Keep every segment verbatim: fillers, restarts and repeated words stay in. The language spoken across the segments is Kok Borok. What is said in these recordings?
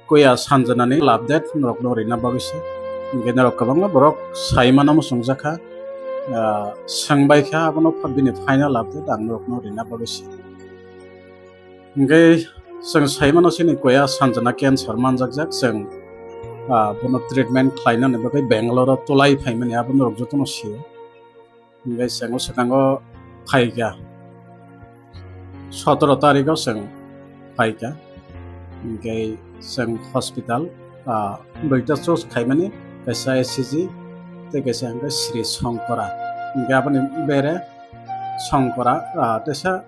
kuya sanjanani update norokno rina bagwi se. Hingke norok kwbangma borok sai mano muchungjakha, ah, swngbaikha, abono pha-, bini final update ang norokno rina bagwi se. Hingke chwng sai mano chini kuya sanjana cancer manjakjak, chwng, ah, bono treatment khlainani bagwi Bangalore-o tulai phaimani abo norok jotono sio. Hingke chwng o swkango phaikha, sotoro tarikgo chwng phaikha. Hingke chwng hospital, ah, duita choose khaimani, kaisa E C G tei kaisa hingke Sri Shankara. Hingke aboni bere Shankara, ah, teisa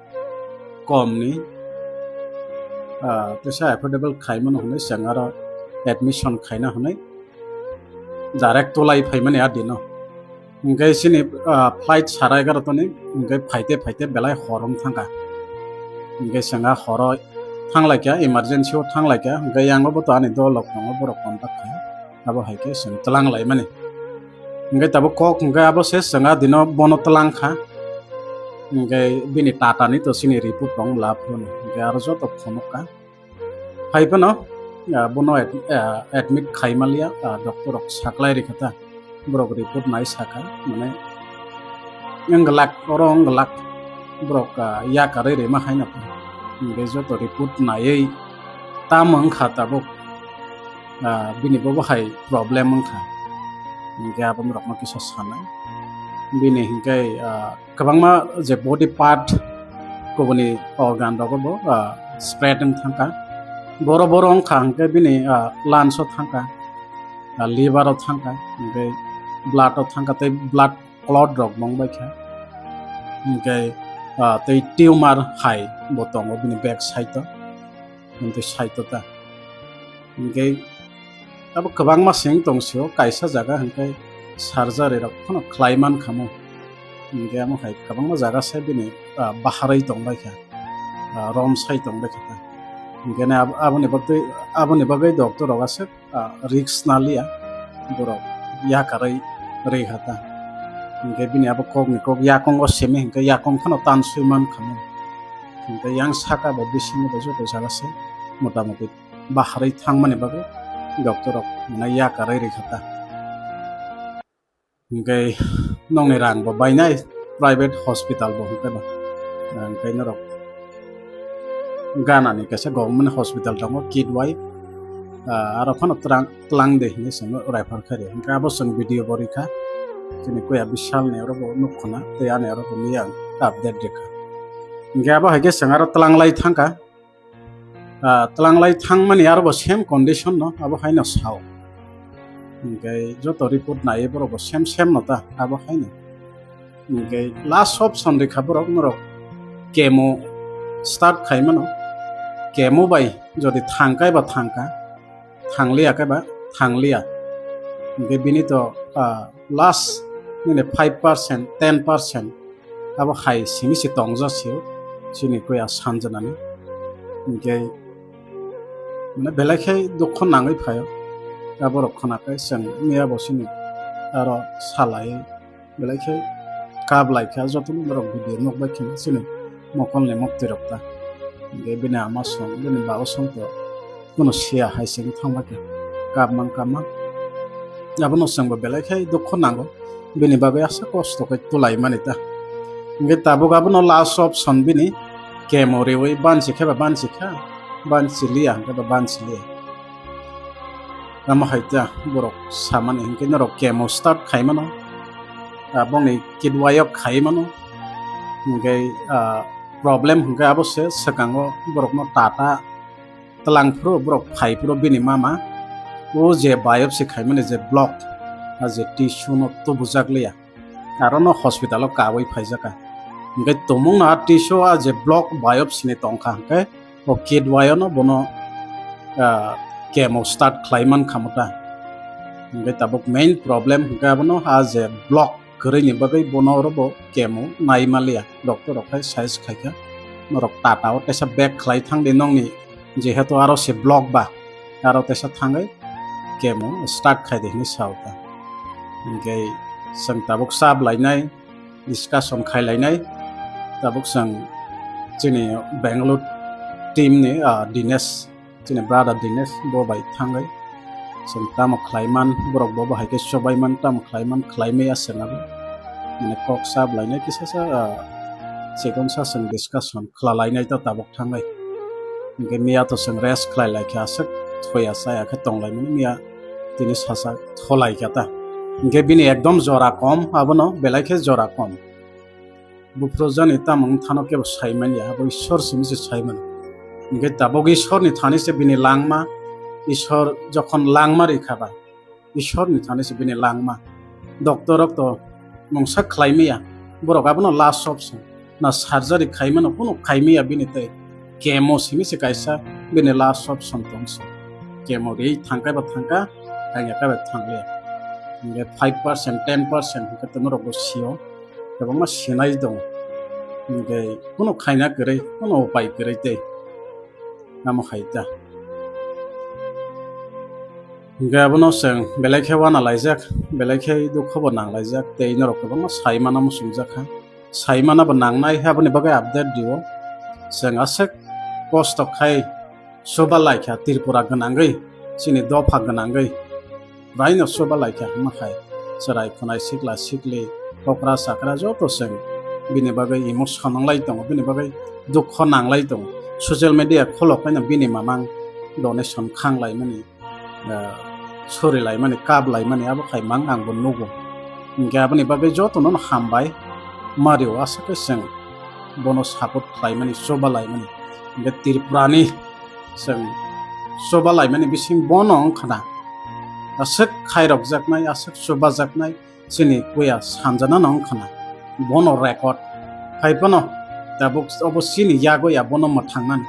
komni, ah, teisa affordable khaimano hwnwi chwng aro admission khaina hwnwi direct tulai phaimani a dino. Hingke chini, ah, flight sara egarota ni, hingke phaite phaite belai hor wng thangkha. Hingke chwng a horo thanglaikha, emergency o thanglaikha, hingke yango bo to ani dolok tongo, borok contact khai, abo hai khe chwng twlang laimani. Hingke tabuk kok hingke abo se chwng a dino bono twlang kha. Hingke bini tata ni to chini report rok la phano. Hingke aro joto phunuk kha. Hai phano, ah, bono ad-, ah, admit khai maliya, ah, doctor rok saklai rikha ta. Borok report nai saka, mane, wng glak, oro wng glak. Borok, ah, yakarwi rima hai na phano. Hingke joto report naiwi tamo wngkha tabuk. Ah, bini bobo hai problem wngkha. Hingke abo norokno kisa sanai. Bini hingke, ah, kwbangma je body part kubuni organ rogo bo, ah, spread wng thangkha. Boro boro wngkha hingke bini, ah, lungs o thangkha, ah, liver o thangkha, hingke blood o thangkha tei blood clot rok mong bai kha. Hingke, ah, tei tumor hai bo tongo bini back side o, hingke side o ta. Hingke abo kwbangma seng tong sio, kaisa jaga hingke surgery rok phano khlai man kha mo. Hingke amo hai kwbangma jaga se bini, ah, baharwi tong bai kha, ah, rom sai tong bai kha ta. Hingke ne abo, aboni bagwi, aboni bagwi doctor rok aswk, ah, risk na liya, borok yakarwi rwi kha ta. Hingke bini abo kok ni kok yakung o simi hingke yakung phano tan sui man kha mo. Hingke yang saka bo bisingo bo joto jaga se motamoti baharwi thangmani bagwi doctor rok hwnwi yakarwi rwkha ta. Hwnkhe nokni rang bo bainai, private hospital bo hwnkhe ba. Hwnkhe norok ganani kaisa government hospital tongo, Kidwai, ah, aro phano twlang, twlang de hinwi chwngno refer khaidi. Hwnkhe abo chwng video bo rikha, chini kuya Bishal ni oro bo nukho na, tei ani oro bo miyang update rikha. Hwnkhe abo hai khe chwng aro twlang lai thangkha. Ah, twlang lai thangmani aro bo same condition no, abo haino sao. Hwnkhe joto report naiwi borok bo same same no ta, abo haino. Hwnkhe last option rikha borok norok chemo start khaimano. Chemo bai jodi thangkai ba thangka, thangliya khe ba thangliya. Hwnkhe bini to, ah, last nini five percent, ten percent abo hai simi se tongja sio, chini kuya sanjanani. Hwnkhe mane belai khe dukho nangwi phaio. Aborok khwnakhai chwng miya bo chini aro salai belai khe kap lai kha, jotono norok video nukbai khe chini mokolni muktwi rok ta. Hwnkhe bini ama song, bini baba song to Bono siya hai se wng thangma khe kap mang kap mang. Abono chwngbo belai khe dukho nango. Bini bagwi aswk kosto khe twlai mani ta. Hwnkhe tabuk abono last option bini chemo riwi bansi khe ba bansi kha, bansi liya hwnkhe ba bansi liya. Tamo hai ta borok samani hwnkhe norok chemo start khai mano. Ah, bongni kidwai o khai mano. Hwnkhe, ah, problem hwnkhe abo se swkango borokno tata twlang phuru borok phai phuru bini mama o je biopsy khaimani je block, a je tissue no tubujak liya, aro no hospital o kawi phaijaka. Hwnkhe tumung no a tissue a je block biopsy ni tongkha hwnkhe o kidwai o no bono, ah, chemo start khlai man kha mo ta. Hwnkhe tabuk main problem hwnkhe abono a je block kwrwini bagwi bono oro bo chemo nai maliya, doctor rok khai size khaikha, norok tata o teisa bag khlai thangdi nokni, jehetu aro se block ba, aro teisa thangwi chemo start khaidi hinwi sao ta. Hwnkhe chwng tabuk chap lainai, discussion khai lainai, tabuk chwng chini Bangalore team ni, ah, Dinesh Chini brother Dinesh bo bai thangwi chwng tamo khlaiman, borok bo bahai khe chobaiman, tamo khlaiman, khlaimaya chwng abo. Mane kok sap lainai kisa sa, ah, chikon sa chwng discussion khwlalainai ta tabuk thangwi. Hinkhe miya to chwng rest khlai lai khe aswk thoya chaya khe tong lai mani miya tini sasak tholai kha ta. Hinkhe bini ekdom jora kom, abono belai khe jora kom. Buphuru jani tamo wng thano kebo sai manya, abo Ishwar simi se sai mano. Hinkhe tabuk Ishwarni thani se bini langma, Ishwar jokhon langma rikha ba, Ishwarni thani se bini langma. Doctor rok to mungsa khlai maya, borok abono last option. Na surgery khai mano, kunu khai maya bini tei. Chemo simi se kaisa bini last option tong se. Chemo ri thangkai ba thangka, thangya kai ba thangya. Hinkhe five percent, ten percent hinkhe to norok bo sio. Kwbangma sinai tongo. Hinkhe kunu khaina kwrwi, kunu upai kwrwi tei. Amo hai ta. Hinkhe abono chwng belai khe wana laijak, belai khe dukho bo nang laijak, tei norok kwbangma sai mana muchungjak kha. Sai mana bo nangnai, aboni bagwi update dio. Chwng aswk kosto khai chuba lai kha Tripura gwnangwi, chini dopha gwnangwi. Raino chuba lai kha hwnma khai chwrai khwnai sikla sikli, okra chakra joto chwng bini bagwi emotion wnglai tongo, bini bagwi dukho nanglai tongo. Social media kholok haino bini mamang donation khang laimani, ah, sori laimani, kap laimani abo khai mang ang bo nugo. Hinkhe aboni bagwi jotono hambai mario, aswk khe chwng bono support khlaimani, chuba laimani. Hinkhe Tripurani chwng chuba laimani bising bono wngkhana aswk khairokjaknai, aswk chubajaknai chini puya sanjanano wngkhana bono record. Hai phano tabuk obo chini yago ya bono mwthangnani,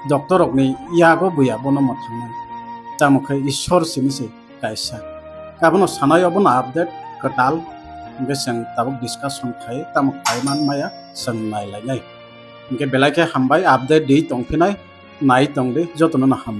doctor rokni yago buya bono mwthangnani. Tamo khe Ishwar simi se kaisa. Abono sanai obono update kwtal, hinkhe chwng tabuk discussion khai tamo khai man maya chwng nai lainai. Hinkhe belai khe hambai, update di tongphinai, nai tong di, jotono no hambai.